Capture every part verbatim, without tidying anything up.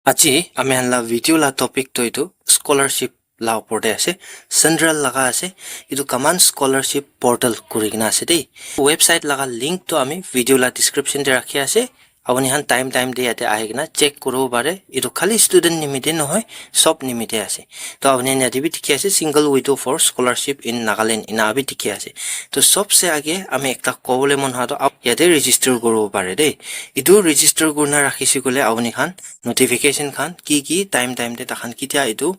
Aji ami khan la video la topic toh etu scholarship la opor te ase, central laga ase. Etu Common Scholarship Portal kuri kena ase de. Website laga link toh ami video la description te rakhi ase. Apuni khan time time te yate ahi kena check kuribo pare. Etu khali student nimite nohoi, sob nimite ase. To apuni khan yate bi dikhi ase, single window for scholarship in Nagaland ena bi dikhi ase. To sobse age ami ekta kobole mon howa toh ap-, yate register kuribo pare de. Etu register kurina rakhise koile apuni khan notification khan ki ki time time te takhan ketia etu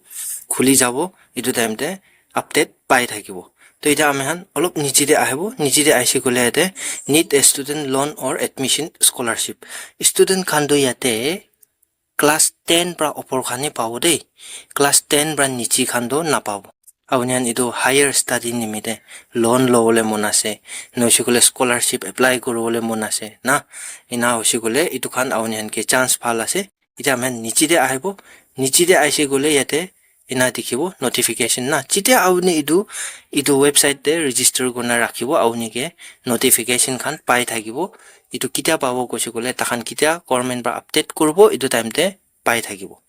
khuli jabo, etu time te update pai thakibo. To etiya ami khan olop niche te ahibo, niche te ahise koile yate need a student loan or admission scholarship. Student khan toh yate class ten pra opor khan he pabo de, class ten pra niche khan toh napabo. Apuni khan etu higher study nimite loan lobole mon ase, nohoi koile scholarship apply kuribole mon ase na, ena hoise koile etu khan apuni khan ke chance bhal ase. Etiya ami khan niche te ahibo, niche te ahise koile yate ena dikhibo notification na. Jetia apuni etu, etu website te register kurina rakhibo, apuni ke notification khan pai thakibo. Etu ketia pabo koise koile, takhan ketia government pra update kuribo, etu time te pai thakibo.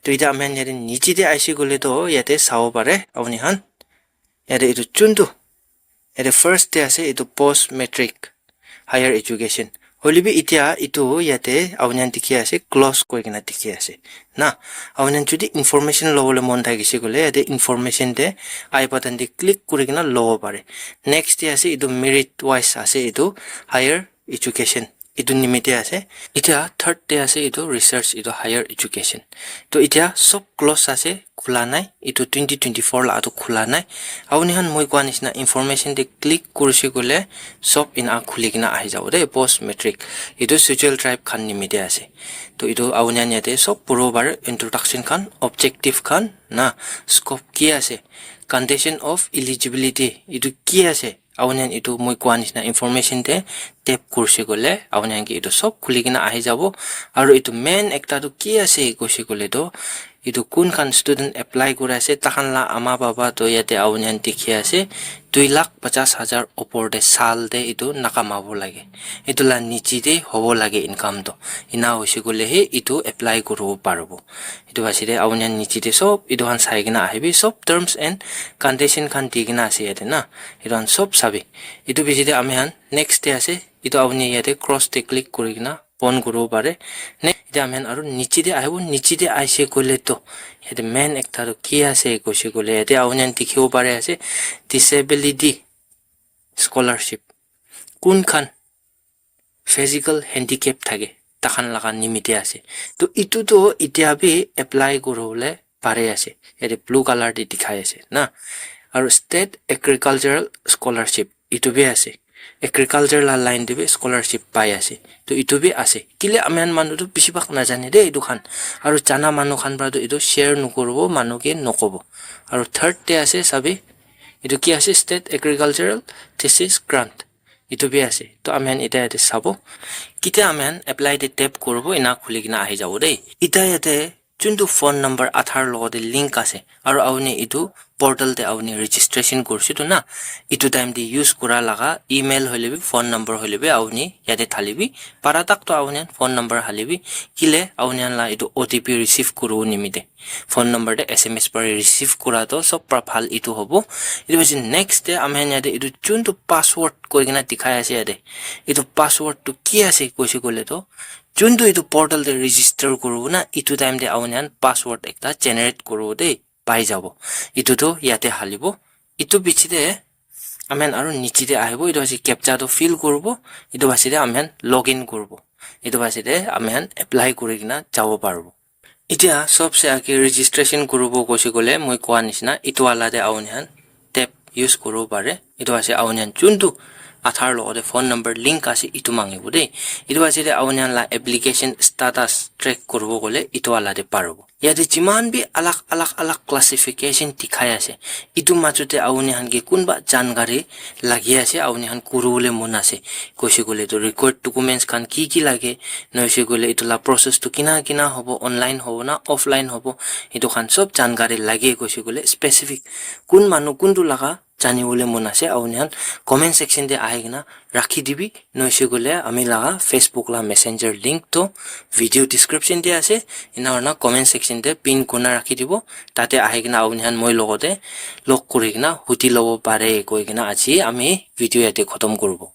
To etiya ami khan yate niche te ahise koile toh yate sabo pare apuni khan. Yate etu chuntu, yate first te ase etu post matric higher education. Hoile bi etiya etu yate apuni khan dikhi ase close koi kena dikhi ase na. Apuni khan jodi information lobole mon thakise koile yate information te I button te click kuri kena lobo pare. Next te ase etu merit wise ase etu higher education. Etu nimite ase. Etiya third te ase etu research, etu higher education. To etiya sob close ase, khula nai. Etu twenty twenty-four la etu khula nai. Apuni khan moi kowa nishina information te click kurise koile sob ena khuli kena ahi jabo de, post matric. Etu schedule tribe khan nimite ase. To etu apuni khan yate sob puribo pare, introduction khan, objective khan na, scope ki ase, condition of eligibility etu ki ase, apuni khan etu moi kowa nishina information te tap kurise koile apuni khan ke etu sob khuli kena ahi jabo. Aru etu main ekta toh ki ase koise koile toh etu kun khan student apply kuri ase, takhan la ama baba toh yate apuni khan dikhi ase dui lakh pachas hajar opor te sal te etu nakamabo lage, etu la niche te hobo lage income toh. Ena hoise koile he etu apply kuribo paribo. Etu piche te apuni khan niche te sob etu khan sai kena ahibi, sob terms and condition khan di kena ase yate na. Etu khan sob sabi. Etu piche te ami khan next te ase. Etu apuni yate cross te click kuri kena pon kuribo pare. Ne, etiya ami khan aru niche te ahibo, niche te ahise koile toh yate main ekta toh ki ase koise koile yate apuni khan dikhibo pare ase disability scholarship. Kun khan physical handicap thake, takhan laga nimite ase. To etu toh etiya bi apply kuribole pare ase. Yate blue color te dikhai ase na. Aru state agricultural scholarship, etu bi ase. Agriculture la line te bi scholarship pai ase. To etu bi ase. Kile ami khan manu toh bishi bhag najane de etu khan. Aru jana manu khan pra toh etu share nokuribo, manu ke nokobo. Aru third te ase sabi, etu ki ase, state agricultural thesis grant. Etu bi ase. To ami khan etiya yate sabo. Ketia ami khan apply te tap kuribo, ena khuli kena ahi jabo de. Etiya yate chuntu phone number Aadhaar logote link ase. Aru apuni etu portal te apuni registration kurise toh na. Etu time te use kura laga email hoile bi, phone number hoile bi apuni yate thali bi. Para tak toh apuni khan phone number hali bi. Kile apuni khan la etu O T P receive kuribo nimite. Phone number te S M S para receive kura toh sob para bhal etu hobo. Etu piche next te ami khan yate etu chuntu password koi kena dikhai ase yate. Etu password toh ki ase koise koile toh, chuntu etu portal te register kuribo na, etu time te apuni khan password ekta generate kuribo de, pai jabo. Etu toh yate halibo. Etu piche te ami khan aru niche te ahibo. Etu ase captcha toh fill kuribo. Etu piche te ami khan login kuribo. Etu piche te ami khan apply kuri kena jabo paribo. Etiya sobse age registration kuribo koise koile moi kowa nishina etu wala te apuni khan tap use kuribo pare. Etu ase apuni khan chuntu Aadhaar logote phone number link ase etu mangibo de. Etu ase de apuni khan la application status track kuribo koile etu wala te paribo. Yate jiman bi alag alag alag classification dikhai ase. Etu majot te apuni khan ke kunba jankari lagi ase, apuni khan kuribole mon ase koise koile toh required documents khan ki ki lage, nohoise koile etu la process toh kina kina hobo, online hobo na offline hobo, etu khan sob jankari lage koise koile specific kun manu kuntu laga janibole mon ase, apuni khan comment section te ahi kena rakhi dibi, noise koile ami laga Facebook la messenger link to video description te ase, ena hoina comment section te pin kurina rakhi dibo, tate ahi kena apuni khan moi logote log kuri kena huti lobo pare koi kena aji ami video yate khotom kuribo.